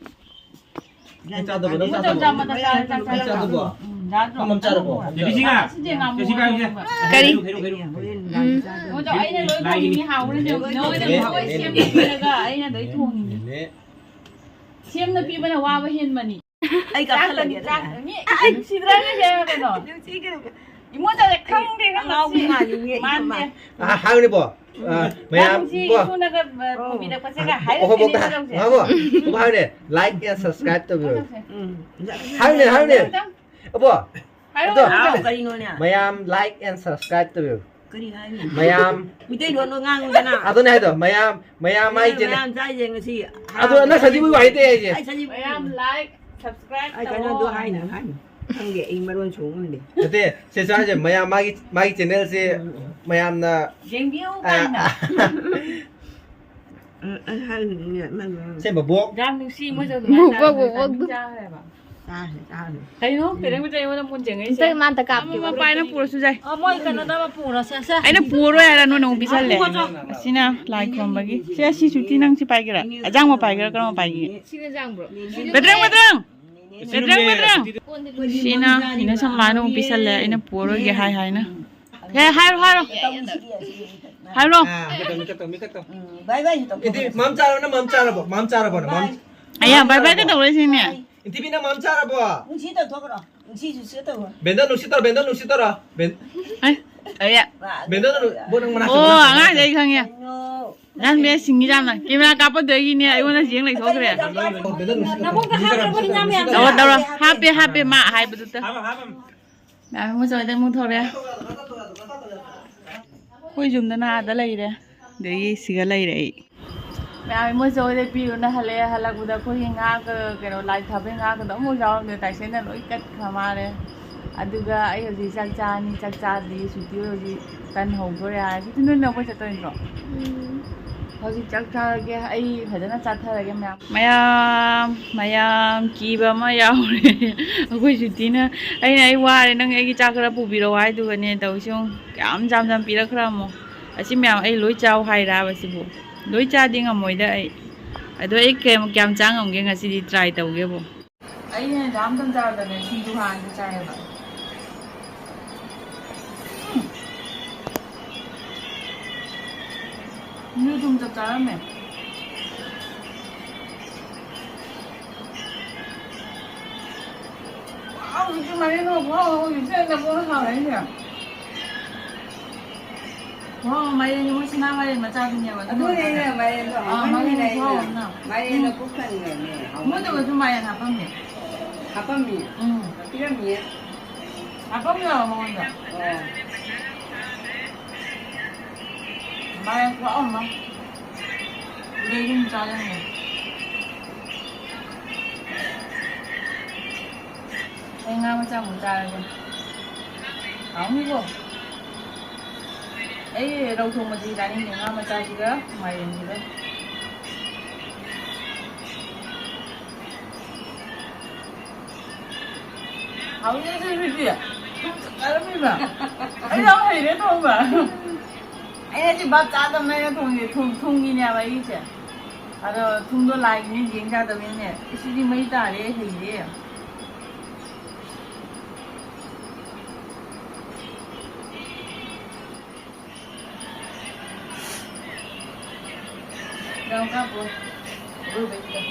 ꯅꯪ ꯆꯥꯗꯕ, ꯅꯪ ꯃꯣꯏ ꯆꯥꯗꯕ? ꯆꯥꯃꯗ ꯆꯥꯔꯦ, ꯆꯥꯛ ꯅꯪ ꯆꯥꯗꯕ? ꯆꯥꯗꯕꯣ? ꯎꯝ, ꯆꯥꯗ꯭ꯔꯣ? ꯅꯪ ꯑꯃ ꯆꯥꯔꯕꯣ? ꯗꯦꯕꯤꯁꯤꯡꯍ, ꯁꯤꯁꯦ ꯉꯥꯃꯨ ꯗꯦꯕꯤꯁꯤꯡꯍ, ꯁꯤꯁꯦ꯫ ꯀꯔꯤ? ꯈꯦꯔꯨ, ꯈꯦꯔꯨ, ꯈꯦꯔꯨ꯫ ꯎꯝ꯫ ꯃꯣꯏꯗꯣ ꯑꯩꯅ ꯂꯣꯏ ꯊꯣꯡꯉꯤꯅꯤ, ꯍꯥꯎꯕꯅ ꯅꯣꯏꯗ ꯂꯣꯏ ꯁꯦꯝꯕꯤꯔꯒ ꯑꯩꯅ ꯂꯣꯏ ꯊꯣꯡꯉꯤꯅꯤ꯫ ꯅꯦꯅꯦ꯫ ꯁꯦꯝꯅ ꯄꯤꯕꯅ ꯋꯥꯕ ꯍꯦꯟꯕꯅꯤ꯫ ꯑꯩ ꯆꯥꯛꯇꯅꯤ, ꯀꯥꯈꯠꯂꯒꯦ꯫ ꯆꯥꯛꯇꯅꯤ꯫ ꯑꯩ ꯅꯨꯡꯁꯤꯗ꯭ꯔꯥꯅꯦ, ꯁꯦꯝꯃꯒꯅꯣ? ꯅꯨꯡꯁꯤꯒꯦꯔꯒ꯫ ꯏꯃꯣꯏꯗꯅꯦ ꯈꯪꯗꯦ, ꯑꯉꯥꯎꯕꯤ ꯈꯪꯗꯦ꯫ ꯃꯥꯜꯂꯤꯅꯦ, ꯃꯥꯟꯗꯦ꯫ ꯏꯃꯥ꯫ ꯑ, ꯍꯥꯏꯕꯅꯤꯕꯣ꯫ ꯑ, ꯎꯝ꯫ ꯃꯌꯥꯝ, ꯅꯪꯁꯤ ꯀꯣ꯫ ꯏꯁꯣꯔꯅꯒ, ꯑ, ꯑꯧ꯫ ꯊꯣꯡꯕꯤꯔꯛꯄꯁꯦꯀꯣ꯫ ꯑ, ꯍꯥꯏꯔꯛꯇꯦꯅꯦ, ꯑꯍꯣꯕꯣꯛꯇ ꯇꯧꯁꯦ꯫ ꯉꯥꯏꯈꯣ꯫ ꯎꯝ꯫ ꯑꯃꯨꯛ ꯍꯥꯏꯌꯨꯅꯦ, like and subscribe ꯇꯧꯕꯤꯌꯨ꯫ ꯇꯧꯁꯦ꯫ ꯎꯝ꯫ ꯍꯥꯏꯌꯨꯅꯦ, ꯍꯥꯏꯌꯨꯅꯦ꯫ ꯑꯃꯨꯛꯇꯪ꯫ ꯑꯕꯣ꯫ ꯍꯥꯏꯔꯛꯑꯣ, ꯑꯗꯣ꯫ ꯑꯃꯨꯛꯇꯪ꯫ ꯀꯔꯤꯅꯣꯅꯦ? ꯃꯌꯥꯝ like and subscribe ꯇꯧꯕꯤꯌꯨ꯫ ꯀꯔꯤ ꯍꯥꯏꯅꯣ? ꯃꯌꯥꯝ꯫ ꯃꯤꯇꯩꯂꯣꯟꯗꯣ ꯉꯥꯡꯉꯨꯗꯅ꯫ ꯑꯗꯨꯅꯦ ꯍꯥꯏꯗꯣ, ꯃꯌꯥꯝ, ꯃꯌꯥꯝ ꯍꯥꯏꯁꯦ꯫ ꯃꯌꯥꯝ ꯆꯥꯏꯁꯦ ꯉꯁꯤ꯫ ꯑꯗꯣ ꯅꯪ ꯁꯖꯤꯕꯨꯒꯤ ꯋꯥꯍꯩ ꯇꯩ ꯍꯥꯏꯁꯦ꯫ ꯑꯩ ꯁꯖꯤꯕꯨ꯫ ꯃꯌꯥꯝ like, Subscribe ꯑꯩ ꯀꯩꯅꯣꯗꯣ ꯇꯧꯑꯣ ꯍꯥꯏꯅ ꯍꯥꯏꯅ꯫ ꯈꯪꯗꯦ, ꯑꯩ ꯃꯔꯣꯟ ꯁꯨꯡ ꯉꯝꯗꯦ꯫ ꯅꯠꯇꯦ, ꯁꯦ ꯆꯥꯔꯁꯦ, ꯃꯌꯥꯝ ꯃꯥꯒꯤ, ꯃꯥꯒꯤ ꯆꯦꯅꯦꯜꯁꯦ ꯎꯝ꯫ ꯃꯌꯥꯝꯅ, ꯌꯦꯡꯕꯤꯌꯨ ꯑ, ꯀꯥꯏꯅ꯫ ꯎꯝ, ꯑꯩ ꯍꯥꯏꯅꯤꯡꯉꯦ, ꯃꯥ ꯃꯔꯣꯟ꯫ ꯁꯦ ꯕꯕꯣꯛ꯫ ꯌꯥꯝ ꯅꯨꯡꯁꯤ, ꯃꯣꯏꯁꯨ ꯑꯗꯨꯃꯥꯏꯅ ꯃꯕꯣꯛ, ꯆꯥꯕꯗꯣ ꯃꯕꯣꯛ꯫ ꯆꯥꯅꯤꯡ ꯆꯥꯈ꯭ꯔꯦꯕ꯫ ꯆꯥꯔꯦ, ꯆꯥꯔꯦ꯫ ꯀꯩꯅꯣ, ꯎꯝ꯫ ꯄꯦꯔꯦꯡ ꯄꯦꯔꯦꯡ ꯑꯩꯉꯣꯟꯗ ꯃꯨꯟ ꯌꯦꯡꯉꯛꯏꯁꯦ꯫ ꯏꯇꯩ ꯃꯥ ꯑꯝꯇ ꯀꯥꯞꯀꯦ꯫ ꯑꯃ ꯃꯄꯥꯏꯅ ꯄꯨꯔꯁꯨ ꯌꯥꯏ꯫ ꯑ, ꯃꯣꯏ ꯀꯩꯅꯣꯗ ꯑꯃ ꯄꯨꯔꯁꯦ, ꯁꯦ꯫ ꯑꯩꯅ ꯄꯨꯔꯣꯏ ꯍꯥꯏꯔ ꯅꯣꯏꯅ ꯑꯃꯨꯛ ꯄꯤꯁꯜꯂꯦ꯫ ꯑꯄꯨ ꯃꯆꯥ꯫ ꯑꯁꯤꯅ ꯂꯥꯏ ꯈꯨꯔꯨꯝꯕꯒꯤ꯫ ꯁꯦ, ꯑꯁꯤ ꯁꯨꯇꯤ ꯅꯪ ꯁꯤ ꯄꯥꯏꯒꯦꯔꯥ? ꯑꯖꯥꯡꯕ ꯄꯥꯏꯒꯦꯔꯥ? ꯀꯔꯝꯕ ꯄꯥꯏꯒꯦ? ꯁꯤꯅ ꯖꯥꯡꯕ꯭ꯔꯣ? ꯕꯦꯇ꯭ꯔꯦꯡ, ꯕꯦꯇ꯭ꯔꯦꯡ! ꯕꯦꯇ꯭ꯔꯦꯡ, ꯕꯦꯇ꯭ꯔꯦꯡ! ꯁꯤꯅ ꯏꯅ ꯁꯝꯂꯥꯏꯅ ꯑꯃꯨꯛ ꯄꯤꯁꯜꯂꯦ, ꯑꯩꯅ ꯄꯨꯔꯣꯏꯒꯦ ꯍꯥꯏ ꯍꯥꯏꯅ꯫ ꯍꯦ, ꯍꯥꯏꯔꯣ, ꯍꯥꯏꯔꯣ꯫ ꯍꯥꯏꯔꯣ꯫ ꯑꯥ, ꯃꯤꯀꯠ ꯇꯧ, ꯃꯤꯀꯠ ꯇꯧ, ꯃꯤꯀꯠ ꯇꯧ꯫ ꯎꯝ, bye bye ꯇꯧ꯫ ꯏꯟꯇꯤ, ꯃꯝ ꯆꯥꯔꯕꯣ? ꯅꯪ ꯃꯝ ꯆꯥꯔꯕꯣ? ꯃꯝ ꯆꯥꯔꯕꯣ? ꯅꯪ ꯃꯝ-, bye꯫ ꯑꯌꯥ, ꯃꯝ bye bye ꯆꯥꯔꯕꯣ? ꯀꯩꯗꯧꯔꯦ ꯁꯤꯅꯦ? ꯏꯟꯇꯤꯕꯤ, ꯅꯪ ꯃꯝ ꯆꯥꯔꯕꯣ? ꯅꯨꯡꯁꯤ ꯇꯧꯊꯣꯛꯈ꯭ꯔꯣ꯫ ꯅꯨꯡꯁꯤꯁꯨ ꯁꯤ ꯇꯧꯔꯣ꯫ ꯕꯦꯟꯗꯔ, ꯅꯨꯡꯁꯤ ꯇꯧꯔꯣ, ꯕꯦꯟꯗꯔ, ꯅꯨꯡꯁꯤ ꯇꯧꯔꯣ꯫ ꯕꯦꯟ-, ꯑꯩ, ꯑꯌꯥ꯫ ꯕꯦꯟꯗꯔ, ꯅꯪ, ꯕꯣ, ꯅꯪ ꯃꯅꯥꯛꯇ, ꯑꯣ, ꯃꯅꯥꯛꯇ, ꯑꯉꯥꯡꯁꯦ ꯃꯅꯥꯛꯇ꯫ ꯑꯩ ꯈꯪꯉꯦ꯫ ꯀꯩꯅꯣ? ꯅꯪ ꯃꯦ ꯁꯤꯡꯉꯤ ꯌꯥꯝꯅ꯫ ꯀꯦꯃꯦꯔꯥ ꯀꯥꯞꯄꯗꯒꯤꯅꯦ ꯑꯩꯉꯣꯟꯗ ꯌꯦꯡ ꯂꯩꯊꯣꯛꯈ꯭ꯔꯦ꯫ ꯕꯦꯟꯗꯔ, ꯅꯨꯡꯁꯤ ꯇꯧꯔꯣ꯫ ꯅꯀꯣꯛꯇ ꯍꯥꯞꯈ꯭ꯔꯕ ꯍꯤꯟꯖꯥꯡ ꯃꯌꯥꯝꯁꯦ꯫ ꯇꯧꯔꯣ, ꯇꯧꯔꯣ꯫ ꯍꯥꯞꯄꯦ, ꯍꯥꯞꯄꯦ, ꯃꯥ ꯍꯥꯏꯕꯗꯨꯇ꯫ ꯃꯌꯥꯝ ꯃꯣꯏ ꯆꯣꯏꯗ ꯑꯃꯨꯛ ꯊꯣꯛꯂꯛꯑꯦ꯫ ꯑꯩꯈꯣꯏ ꯌꯨꯝꯗꯅ ꯑꯥꯗ ꯂꯩꯔꯦ꯫ ꯑꯗꯒꯤ ꯁꯤꯒ ꯂꯩꯔꯦ ꯑꯩ꯫ ꯃꯌꯥꯝ ꯃꯣꯏ ꯆꯣꯏꯗ ꯄꯤꯔꯨꯅ ꯍꯜꯂꯛꯑꯦ꯫ ꯍꯜꯂꯛꯄꯗ ꯑꯩꯈꯣꯏꯒꯤ ꯉꯥꯒ ꯀꯩꯅꯣ ꯂꯥꯏ ꯊꯥꯕꯩ ꯉꯥꯒꯗꯣ ꯑꯃꯨꯛ ꯌꯥꯎꯔꯝꯗꯦ꯫ ꯇꯥꯏꯁꯟꯅ ꯂꯣꯏ ꯀꯠꯈ꯭ꯔ ꯃꯥꯜꯂꯦ꯫ ꯑꯗꯨꯒ ꯑꯩ ꯍꯧꯖꯤꯛ ꯆꯥꯛ ꯆꯥꯅꯤ꯫ ꯆꯥꯛ ꯆꯥꯗ꯭ꯔꯤ꯫ ꯁ꯭ꯋꯤꯇꯤ ꯍꯣꯏ ꯍꯧꯖꯤꯛ ꯇꯟ ꯍꯧꯗꯣꯔꯦ ꯍꯥꯏ꯫ ꯁ꯭ꯋꯤꯇꯤ ꯅꯣꯏ ꯂꯧꯕ ꯆꯠꯇꯣꯏ ꯅꯠꯇ꯭ꯔꯣ? ꯎꯝ꯫ ꯍꯧꯖꯤꯛ ꯆꯥꯛ ꯆꯥꯔꯒꯦ꯫ ꯑꯩ ꯐꯖꯅ ꯆꯥꯊꯔꯒꯦ ꯃꯌꯥꯝ꯫ ꯃꯌꯥꯝ, ꯃꯌꯥꯝ, ꯀꯤꯕ ꯑꯃ ꯌꯥꯎꯔꯦ꯫ ꯑꯩꯈꯣꯏ ꯁ꯭ꯋꯤꯇꯤꯅ, ꯑꯩꯅ, "ꯑꯩ ꯋꯥꯔꯦ, ꯅꯪ ꯑꯩꯒꯤ ꯆꯥꯛ ꯈꯔ ꯄꯨꯕꯤꯔꯛꯑꯣ" ꯍꯥꯏꯗꯨꯒꯅꯦ ꯇꯧꯔꯤꯁꯤ ꯌꯦꯡꯉꯨ꯫ ꯀꯌꯥꯝ ꯌꯥꯝ ꯌꯥꯝ ꯄꯤꯔꯛꯈ꯭ꯔꯃꯣ꯫ ꯑꯁꯤ ꯃꯌꯥꯝ ꯑꯩ ꯂꯣꯏ ꯆꯥꯎ ꯍꯥꯏꯔꯕ ꯁꯤꯕꯨ? ꯂꯣꯏ ꯆꯥꯗꯤ ꯉꯝꯃꯣꯏꯗ ꯑꯩ꯫ ꯑꯗꯣ ꯑꯩ ꯀꯌꯥꯝ, ꯀꯌꯥꯝ ꯆꯥ ꯉꯝꯒꯦ ꯉꯁꯤꯗꯤ try ꯇꯧꯒꯦꯕꯨ꯫ ꯑꯩꯅ ꯌꯥꯝ ꯇꯟ ꯆꯥꯔꯗꯅꯦ ꯁꯤꯡꯖꯨ ꯍꯥꯟꯅ ꯆꯥꯏꯌꯦꯕ꯫ ꯎꯝ꯫ ꯁꯤꯡꯖꯨ ꯊꯨꯝ ꯆꯞ ꯆꯥꯔꯝꯃꯦ꯫ ꯋꯥꯎ, ꯍꯧꯖꯤꯛꯇꯤ ꯃꯥꯏꯔꯦꯟ ꯍꯧꯕ ꯍꯧꯔꯦ, ꯍꯧꯖꯤꯛꯇꯤ ꯑꯩꯅ ꯄꯨꯡ ꯍꯥꯎꯔꯛꯏꯁꯦ꯫ ꯋꯥꯎ, ꯃꯥꯏꯔꯦꯟꯁꯦ ꯃꯣꯏ ꯁꯅꯥ ꯃꯥꯏꯔꯦꯟ ꯃꯆꯥꯗꯨꯅꯦꯕ, ꯑꯗꯨ ꯑꯗꯨꯅꯦ ꯑꯩꯅ ꯃꯥꯏꯔꯦꯟꯗꯣ ꯑꯥ, ꯍꯥꯎꯃꯟꯈꯤꯗꯅ ꯃꯥꯏꯔꯦꯟ ꯑꯩꯅ ꯈꯨꯍꯥꯎ ꯑꯃ꯫ ꯃꯥꯏꯔꯦꯟꯗꯣ ꯎꯝ꯫ ꯄꯨꯛ ꯊꯟꯈ꯭ꯔꯕꯅꯦ, ꯍꯥꯎꯃꯟꯈꯤꯗꯅ꯫ ꯃꯣꯏꯗꯨꯒꯁꯨ ꯃꯥꯏꯔꯦꯟ ꯍꯥꯞꯄꯝꯃꯦ꯫ ꯍꯥꯞꯄꯝꯃꯤ? ꯎꯝ꯫ ꯄꯤꯔꯝꯃꯤꯌꯦ꯫ ꯍꯥꯞꯄꯝꯃꯦꯕ ꯃꯉꯣꯟꯗ꯫ ꯑꯣ꯫ ꯃꯥꯏꯔꯦꯟ ꯈꯨꯍꯥꯎ ꯑꯃ꯫ ꯑꯗꯨꯗꯩ ꯑꯗꯨꯝ ꯆꯥ ꯂꯩꯔꯦ꯫ ꯑꯩ ꯉꯥ ꯃꯆꯥ ꯑꯃꯨꯛ ꯆꯥꯔꯒꯦ꯫ ꯍꯥꯎꯅꯤꯀꯣ? ꯑꯩ ꯔꯧ ꯊꯣꯡꯕꯗꯤ ꯆꯥꯅꯤꯡꯗꯦ, ꯉꯥ ꯃꯆꯥꯁꯤꯒ ꯃꯥꯏꯔꯦꯟꯁꯤꯒ꯫ ꯍꯥꯎꯅꯤ, ꯑꯗꯨ ꯏꯕꯦꯝꯃ꯫ ꯊꯨꯝ ꯆꯞ ꯆꯥꯔꯝꯃꯤꯕ꯫ ꯑꯩ ꯌꯥꯝ ꯍꯩꯔꯦ ꯊꯣꯡꯕ꯫ ꯑꯩꯅ ꯁꯤ ꯚꯥꯞ ꯆꯥꯗꯕꯅ ꯑꯩꯅ ꯊꯣꯡꯉꯤꯁꯦ꯫ ꯊꯨꯝ, ꯊꯨꯝꯒꯤꯅꯦꯕ ꯑꯩꯒꯤꯁꯦ꯫ ꯑꯗꯣ ꯊꯨꯝꯗꯣ ꯂꯥꯏꯒꯤꯅꯦ ꯌꯦꯡ ꯌꯥꯗꯕꯅꯤꯅꯦ꯫ ꯁꯤꯗꯤ ꯃꯩ ꯇꯥꯔꯦ, ꯍꯩꯔꯦ꯫ ꯌꯥꯝ ꯀꯥꯞꯄꯣ꯫ ꯑꯔꯣꯏꯕꯩꯁꯤꯗ꯫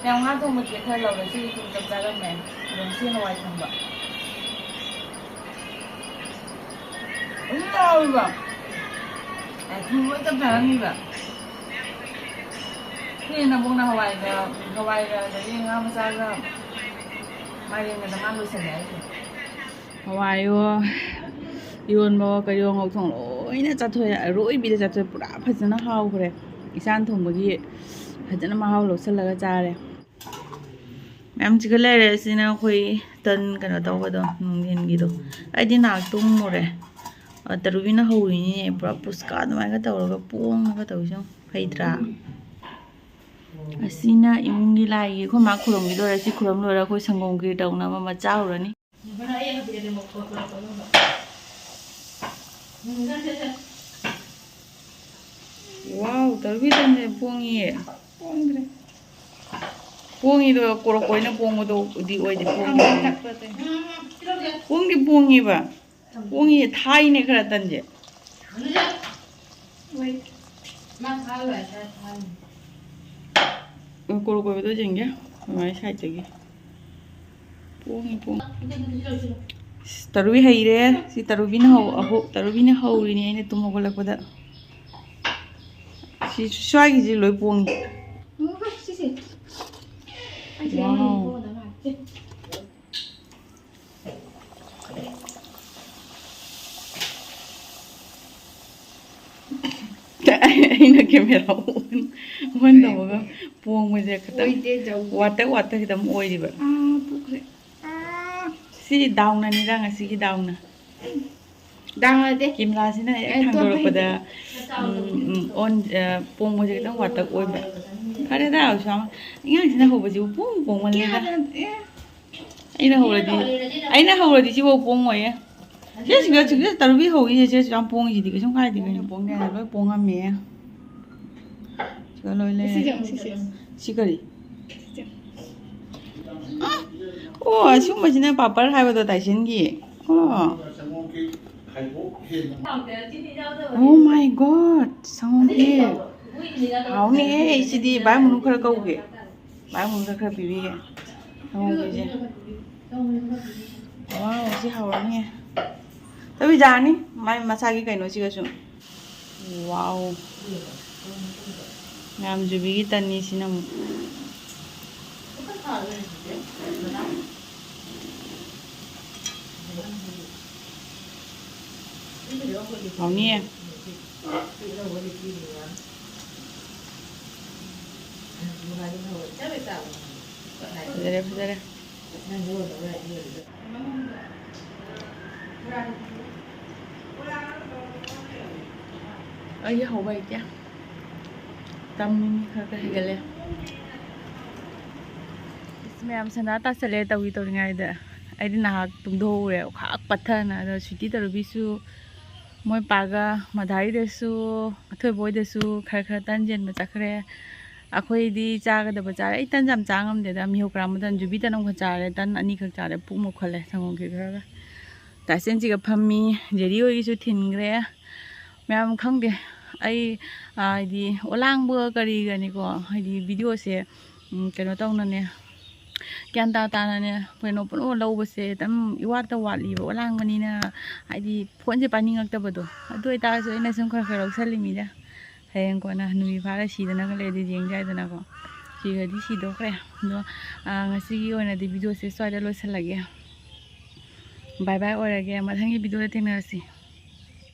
ꯌꯥꯝ ꯉꯥ ꯊꯣꯡꯕꯁꯦ ꯈꯔ ꯂꯧꯔꯦ꯫ ꯁꯤꯒꯤ ꯊꯨꯝ ꯆꯞ ꯆꯥꯔꯝꯃꯦ꯫ ꯑꯗꯨꯝ ꯁꯤ ꯍꯋꯥꯏ ꯊꯣꯡꯕ꯫ ꯑꯗꯨꯝ ꯌꯥꯎꯋꯦꯕ꯫ ꯑꯦ, ꯊꯨꯝ ꯂꯣꯏ ꯆꯞ ꯆꯥꯔꯝꯃꯤꯕ꯫ ꯁꯤ ꯅꯕꯣꯛꯅ ꯍꯋꯥꯏꯒ, ꯍꯋꯥꯏꯒ ꯑꯗꯒꯤ ꯉꯥ ꯃꯆꯥꯒ ꯃꯥꯏꯔꯦꯟꯒꯗ ꯃꯥ ꯂꯣꯏꯁꯜꯂꯦ ꯍꯥꯏꯁꯦ꯫ ꯍꯋꯥꯏꯌꯣ, ꯏꯔꯣꯟꯕꯋꯣ, ꯀꯔꯤꯌꯣ, ꯉꯧꯊꯣꯡ ꯂꯣꯏꯅ ꯆꯥꯊꯣꯛꯑꯦ꯫ ꯑꯔꯣꯏꯕꯤꯗ ꯆꯥꯊꯣꯛꯑꯦ꯫ ꯄꯨꯔꯥ ꯐꯖꯅ ꯍꯥꯎꯈ꯭ꯔꯦ꯫ ꯏꯁꯥꯅ ꯊꯣꯡꯕꯒꯤ ꯐꯖꯅ ꯃꯍꯥꯎ ꯂꯧꯁꯜꯂꯒ ꯆꯥꯔꯦ꯫ ꯃꯌꯥꯝꯁꯤꯒ ꯂꯩꯔꯦ꯫ ꯁꯤꯅ ꯑꯩꯈꯣꯏ ꯇꯟ ꯀꯩꯅꯣ ꯇꯧꯕꯗꯣ, ꯅꯨꯡꯊꯤꯟꯒꯤꯗꯣ꯫ ꯑꯩꯗꯤ ꯅꯍꯥꯛ ꯇꯨꯝꯃꯨꯔꯦ꯫ ꯑ, ꯇꯔꯨꯕꯤꯅ ꯍꯧꯔꯤꯅꯤꯅꯦ, ꯄꯨꯔꯥ ꯄꯨꯁꯀꯥ ꯑꯗꯨꯃꯥꯏꯅ ꯇꯧꯔꯒ ꯄꯣꯡꯉꯒ ꯇꯧꯔꯤꯁꯦ ꯌꯦꯡꯉꯨ꯫ ꯍꯩꯇ꯭ꯔꯥ? ꯑꯁꯤꯅ ꯏꯃꯨꯡꯒꯤ ꯂꯥꯏꯒꯤ, ꯑꯩꯈꯣꯏ ꯃꯥ ꯈꯨꯔꯨꯝꯈꯤꯗꯣꯔꯦ꯫ ꯁꯤ ꯈꯨꯔꯨꯝ ꯂꯣꯏꯔꯒ ꯑꯩꯈꯣꯏ ꯁꯪꯒꯣꯝ ꯈꯤꯔ ꯇꯧꯅꯕ ꯃꯆꯥ ꯍꯧꯔꯅꯤ꯫ ꯋꯥꯎ, ꯇꯔꯨꯕꯤ ꯇꯟꯁꯦ ꯄꯣꯡꯉꯤꯌꯦ꯫ ꯄꯣꯡꯗ꯭ꯔꯦ꯫ ꯄꯣꯡꯉꯤꯗꯣ ꯀꯣꯔꯣꯛ ꯑꯣꯏꯅ ꯄꯣꯡꯕꯗꯣ ꯎꯗꯤ ꯑꯣꯏꯗꯦ, ꯄꯣꯡꯉꯤ꯫ ꯄꯣꯡꯗꯤ ꯄꯣꯡꯉꯤꯕ꯫ ꯄꯣꯡꯉꯤ ꯊꯥꯏꯅꯦ ꯈꯔ ꯇꯟꯁꯦ꯫ ꯎꯝ, ꯀꯣꯔꯣꯛ ꯑꯣꯏꯕꯗꯣ ꯌꯦꯡꯒꯦ꯫ ꯑꯗꯨꯃꯥꯏꯅ ꯁꯥꯏꯠꯇꯒꯤ꯫ ꯄꯣꯡꯉꯤ, ꯄꯣꯡꯉꯤ꯫ ꯏꯁ, ꯇꯔꯨꯕꯤ ꯍꯩꯔꯦ꯫ ꯁꯤ ꯇꯔꯨꯕꯤꯅ ꯍꯧ-, ꯑꯍꯧ-, ꯇꯔꯨꯕꯤꯅ ꯍꯧꯔꯤꯅꯦ ꯑꯩꯅ ꯇꯨꯝ ꯍꯧꯒꯠꯂꯛꯄꯗ꯫ ꯁꯤ ꯁ꯭ꯋꯥꯏꯒꯤꯁꯤ ꯂꯣꯏ ꯄꯣꯡꯉꯤ꯫ ꯁꯤꯁꯦ꯫ ꯑꯩꯁꯦ ꯋꯥꯎ꯫ ꯌꯥꯝ ꯍꯩꯅ ꯊꯣꯛꯑꯗ ꯃꯥꯜꯂꯦ꯫ ꯑꯩꯅ camera on, on ꯇꯧꯕꯒ ꯄꯣꯡꯕꯁꯦ ꯈꯤꯇꯪ ꯑꯣꯏꯗꯦ, ꯖꯧ꯫ ꯋꯥꯇꯛ ꯋꯥꯇꯛ ꯈꯤꯇꯪ ꯑꯣꯏꯔꯤꯕ꯫ ꯑꯥ, ꯄꯨꯛ ꯁꯤꯗꯤ ꯗꯥꯎꯅꯅꯤꯗ, ꯉꯁꯤꯒꯤ ꯗꯥꯎꯅ꯫ ꯗꯥꯎꯅꯗꯦ꯫ ꯀꯦꯃꯦꯔꯥꯁꯤꯅ ꯍꯦꯛ ꯑꯦ, ꯊꯥꯡꯗꯣꯔꯛꯄꯗ, ꯇꯣꯛꯄꯩꯗꯤ꯫ ꯎꯝ, ꯎꯝ, ꯑꯣꯟ, ꯑ, ꯄꯣꯡꯕꯁꯦ ꯈꯤꯇꯪ ꯋꯥꯇꯛ ꯑꯣꯏꯕ꯫ ꯐꯔꯦꯗ, ꯁꯨꯃꯥꯏꯅ ꯑꯉꯥꯡꯁꯤꯅ ꯍꯧꯕꯁꯤꯕꯨ ꯄꯣꯡ ꯄꯣꯡꯃꯜꯂꯦꯗ꯫ ꯑꯩꯅ ꯍꯧꯔꯗꯤ, ꯑꯩꯅ ꯍꯧꯔꯗꯤ ꯁꯤꯐꯥꯎ ꯄꯣꯡꯉꯣꯏꯌꯦ꯫ ꯁꯤ ꯁꯤꯒ, ꯁꯤꯒ ꯇꯔꯨꯕꯤ ꯍꯧꯏꯁꯦ, ꯁꯤ ꯌꯥꯝ ꯄꯣꯡꯉꯤꯁꯤꯗꯤ ꯀꯩꯁꯨꯝ ꯀꯥꯏꯗꯦ ꯀꯩꯅꯣ꯫ ꯄꯣꯡꯉꯦ ꯍꯥꯏꯅ ꯂꯣꯏ ꯄꯣꯡꯉꯝꯃꯦ꯫ ꯁꯤꯒ ꯂꯣꯏ ꯂꯩꯔꯦ꯫ ꯁꯤꯁꯦ ꯌꯦꯡꯉꯨ, ꯁꯤꯁꯦ꯫ ꯁꯤ ꯀꯔꯤ? ꯁꯤꯁꯦ꯫ ꯑ? ꯑꯣ, ꯑꯁꯤꯒꯨꯝꯕꯁꯤꯅ ꯄꯥꯄꯔ ꯍꯥꯏꯕꯗꯣ ꯇꯥꯏꯁꯟꯒꯤ꯫ ꯑꯣ꯫ Oh my God, ꯁꯪꯒꯣꯝ ꯈꯦꯔ꯫ ꯍꯥꯎꯅꯤꯍꯦ, ꯁꯤꯗꯤ ꯚꯥꯏ ꯃꯨꯅꯨ ꯈꯔ ꯀꯧꯒꯦ꯫ ꯚꯥꯏ ꯃꯨꯅꯨꯗ ꯈꯔ ꯄꯤꯕꯤꯒꯦ꯫ ꯁꯪꯒꯣꯝ ꯈꯦꯔꯁꯦ꯫ Wow, ꯁꯤ ꯍꯥꯎꯔꯅꯤꯍꯦ꯫ ꯇꯧꯕꯤ ꯌꯥꯔꯅꯤ, ꯃꯥꯏ ꯃꯁꯥꯒꯤ ꯀꯩꯅꯣꯁꯤꯒꯁꯨ꯫ Wow꯫ ꯃꯌꯥꯝ ꯖꯨꯕꯤꯒꯤ ꯇꯟꯅꯤ ꯁꯤꯅ ꯑꯃꯨꯛ꯫ ꯍꯥꯎꯅꯤꯌꯦ꯫ ꯐꯖꯔꯦ, ꯐꯖꯔꯦ꯫ ꯑꯩꯒꯤ ꯍꯧꯕ ꯍꯩꯇꯦ꯫ ꯇꯝꯃꯤꯅꯤ, ꯈꯔ ꯈꯔ ꯍꯩꯒꯠꯂꯦ꯫ ꯏꯁ, ꯃꯌꯥꯝ ꯁꯟꯗꯥ ꯇꯥꯁꯜꯂꯦ ꯇꯧꯔꯤ ꯇꯧꯔꯤꯉꯩꯗ꯫ ꯑꯩꯗꯤ ꯅꯍꯥꯛ ꯇꯨꯝꯊꯣꯛꯎꯔꯦ, ꯈꯥꯛ ꯄꯠꯊꯅ꯫ ꯑꯗꯣ ꯁ꯭ꯋꯤꯇꯤ ꯇꯔꯨꯕꯤꯁꯨ ꯃꯣꯏ ꯄꯥꯒ ꯃꯙꯥꯏꯗꯁꯨ ꯑꯊꯣꯏꯕ ꯍꯣꯏꯗꯁꯨ ꯈꯔ ꯈꯔ ꯇꯟ ꯆꯦꯟꯕ ꯆꯠꯈ꯭ꯔꯦ꯫ ꯑꯩꯈꯣꯏꯗꯤ ꯆꯥꯒꯗꯕ ꯆꯥꯔꯦ꯫ ꯑꯩ ꯇꯟ ꯌꯥꯝ ꯆꯥ ꯉꯝꯗꯦꯗ꯫ ꯃꯤꯍꯧ ꯀꯔꯥꯝꯕ ꯇꯟ, ꯖꯨꯕꯤ ꯇꯟ ꯑꯃꯈꯛ ꯆꯥꯔꯦ꯫ ꯇꯟ ꯑꯅꯤꯈꯛ ꯆꯥꯔꯦ꯫ ꯄꯨꯛ ꯃꯨꯛꯈꯠꯂꯦ ꯁꯪꯒꯣꯝ ꯈꯦꯔ ꯈꯔꯒ꯫ ꯇꯥꯏꯁꯦꯟꯁꯤꯒ ꯐꯝꯃꯤ꯫ ꯖꯦꯔꯤ ꯍꯣꯏꯒꯤꯁꯨ ꯊꯤꯟꯈ꯭ꯔꯦ꯫ ꯃꯌꯥꯝ ꯈꯪꯗꯦ꯫ ꯑꯩ, ꯑ, ꯍꯥꯏꯗꯤ ꯑꯣꯂꯥꯡꯕ ꯀꯔꯤꯒꯅꯤꯀꯣ꯫ ꯍꯥꯏꯗꯤ ꯚꯤꯗꯤꯑꯣꯁꯦ, ꯎꯝ, ꯀꯩꯅꯣ ꯇꯧꯅꯅꯦ꯫ ꯒ꯭ꯌꯥꯟ ꯇꯥ ꯇꯥꯅꯅꯦ꯫ ꯀꯩꯅꯣ ꯄꯨꯝꯅꯃꯛ ꯂꯧꯕꯁꯦ ꯑꯗꯨꯝ ꯏꯋꯥꯠꯇ ꯋꯥꯠꯂꯤꯕ꯫ ꯑꯣꯂꯥꯡꯕꯅꯤꯅ ꯍꯥꯏꯗꯤ ꯐꯣꯟꯁꯦ ꯄꯥꯏꯅꯤꯡꯉꯛꯇꯕꯗꯣ꯫ ꯑꯗꯨ ꯑꯣꯏꯇꯥꯔꯁꯨ ꯑꯩꯅ ꯁꯨꯝ ꯈꯔ ꯈꯔ ꯂꯧꯁꯜꯂꯤꯃꯤꯗ꯫ ꯍꯌꯦꯡ ꯀꯣꯟꯅ ꯍꯅꯨꯕꯤ ꯐꯥꯔ ꯁꯤꯗꯅꯒ ꯂꯩꯔꯗꯤ ꯌꯦꯡ ꯌꯥꯏꯗꯅꯀꯣ꯫ ꯁꯤꯈ꯭ꯔꯗꯤ ꯁꯤꯗꯣꯛꯈ꯭ꯔꯦ꯫ ꯑꯗꯣ, ꯑ, ꯉꯁꯤꯒꯤ ꯑꯣꯏꯅꯗꯤ ꯚꯤꯗꯤꯑꯣꯁꯦ ꯁ꯭ꯋꯥꯏꯗ ꯂꯣꯏꯁꯤꯜꯂꯒꯦ꯫ Bye bye ꯑꯣꯏꯔꯒꯦ꯫ ꯃꯊꯪꯒꯤ ꯚꯤꯗꯤꯑꯣꯗ ꯊꯦꯡꯅꯔꯁꯤ꯫